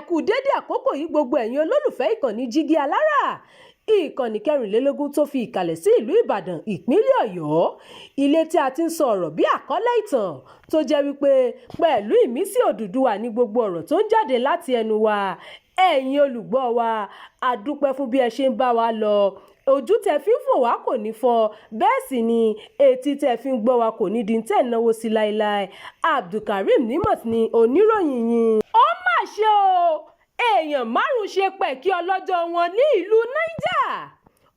Kú dédé àkókò yìí, gbogbo ẹ̀yin olólùfẹ́ ìkànnì Jígí Alára, ìkànnì 24 tó fi ìkàlẹ̀ sí ìlú Ìbàdàn, ìpínlẹ̀ Ọ̀yọ́, ilé tí a ti ń sọ ọ̀rọ̀ bí àkọlé ìtàn, tó jẹ́ wípé pẹ̀lú ìmísí Odùduwà ní gbogbo ọ̀rọ̀ tó ń jáde láti ẹnu wa. Ẹ̀yin olùgbọ́ wa, a dúpẹ́ fún bí ẹ ṣe ń bá wa lọ. Ojú tẹ fi ń fò wá kò ní fọ́, bẹ́ẹ̀ sì ni etí tẹ fi ń gbọ́ wa kò ní di tẹ̀ náwó sí láéláé. Abdulkareem Nimot ni oníròyìn yín. Ó mà ṣe o, èèyàn márùn-ún ṣe pẹ̀kí ọlọ́jọ́ wọn ní ìlú Niger.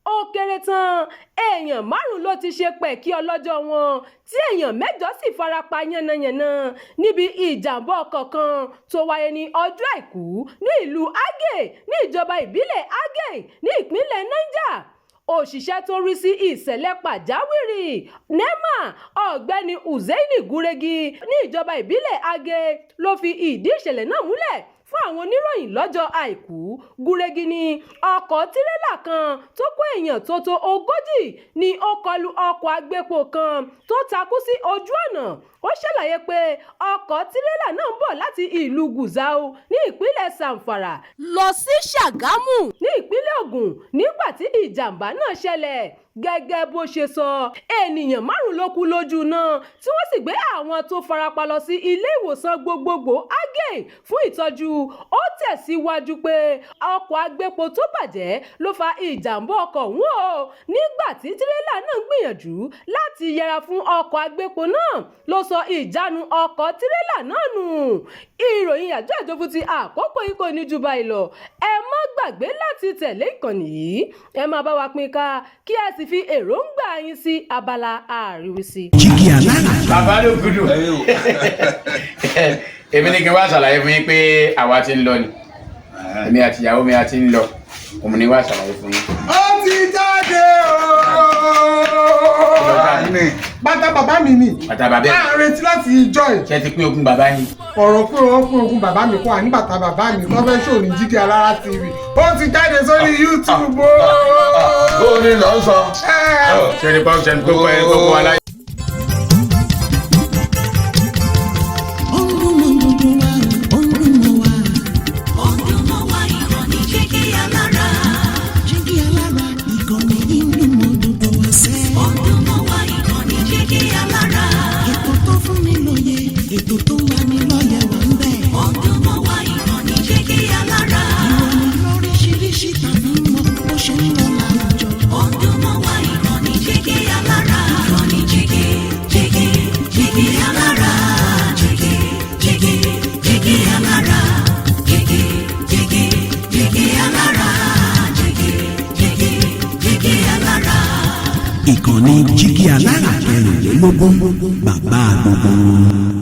Ó kéré tán, èèyàn márùn-ún ló ti ṣe pẹ̀kí ọlọ́jọ́ wọn, tí èèyàn mẹ́jọ sì farapa yánnayànna níbi ìjàmbá ọkọ̀ kan tó wáyé ní ọjọ́ Àìkú ní ìlú Agge, ní ìjọba ìbílẹ̀ Agge, ní ìpínlẹ̀ Niger. Òṣìṣẹ́ tó rí sí ìṣẹ̀lẹ̀ pàjáwìrì NEMA, Ọ̀gbẹ́ni Hussaini Guregi, ní ìjọba ìbílẹ̀ Agge, ló fi ìdí ìṣẹ̀lẹ̀ náà múlẹ̀ fún àwọn oníròyìn lọ́jọ́ Àìkú. Guregi ní ọkọ̀ tirẹ́là kan tó kó èèyàn tó tó 40 ní ó kọlu ọkọ̀ agbépo kan tó takú sí ojú ọ̀nà. Ó ṣàlàyé pé ọkọ̀ tirẹ́là náà ń bọ̀ láti ìlú Gusau ní ìpínlẹ̀ Zamfara lọ sí Ṣàgámù ní ìpínlẹ̀ Ògùn nígbà tí ìjàmbá náà ṣẹlẹ̀. Gẹ́gẹ́ bó ṣe sọ, ènìyàn márùn-ún ló kú lójú náà, tí wọ́n sì gbé àwọn tó farapa lọ sí ilé ìwòsàn gbogbogbò Agge fún ìtọ́jú. Ó tẹ̀síwájú pé ọkọ̀ agbépo tó bàjẹ́ ló fa ìjàmbá ọkọ̀ ọ̀hún o. Nígbà tí tirẹ́là náà ń gbìyànjú láti yẹra fún ọkọ̀ agbépo náà ló sọ ìjánu ọkọ̀ tirẹ́là náà nù. Ìròyìn àjọ àjọfún ti àkókò yìí kò ní ju báyìí lọ. Ẹ má gbàgbé láti tẹ̀lé ìkànnì yìí, ẹ máa bá wa pín ká, kí ẹ sì fi èròǹgbà yín sí abala àríwísí. Jígí Alára. Bàbá ló gudu. Èmi ní kí n wá ṣàlàyé fún yín pé àwa ti ń lọ ni, èmi àti ìyàwó mi a ti ń lọ. Òun ni wá ṣàlàyé fún yín. Ó ti jáde ooo. Bàtà bàbá mi ni. Bàtà bàbá ẹ̀. À ń retí láti ìjọ ẹ̀. Ṣé ti pín ogún bàbá yín? Ọ̀rọ̀ pé wọ́n pín ogún bàbá mi kọ́ àní bàtà bàbá mi tó fẹ́ ṣòro ní Jígí Alára TV, ó ti jáde sórí YouTube ooo. Ó ní lọ sọ. Ṣé ní pọ́n ṣe ní tó kọ́ ẹ tó kọ́ wa láyé. Ó ń dún mọ́ gbogbo wa, ó ń dún mọ́ wa. Ó ń dún mọ́ wa, ìkànnì Jígí Alára. Jígí Alára, ìkànnì yìí ń dún mọ́ gbogbo wa sẹ́. Ó ń dún mọ́ wa, ìkànnì Jígí Alára. Ètò tó fún ni lóye, ètò tó ń lani lọ́yẹ̀ wà ń bẹ̀. Ó ń dún mọ́ wa, ìkànnì Jígí Alára. Ìròyìn lóríṣiríṣi tàbí mọ bó ṣe ń lọ láwùjọ. Ó ń dún mọ́ wa, ìkànnì Jígí Alára. Ìkànnì Jígí Jígí Jígí Alára. Jígí Jígí Jígí Alára. Jígí Jígí Jígí Alára. Jígí Jígí Jígí Alára. Ìkànnì Jígí Alára 24, bàbá gbogbo wọn.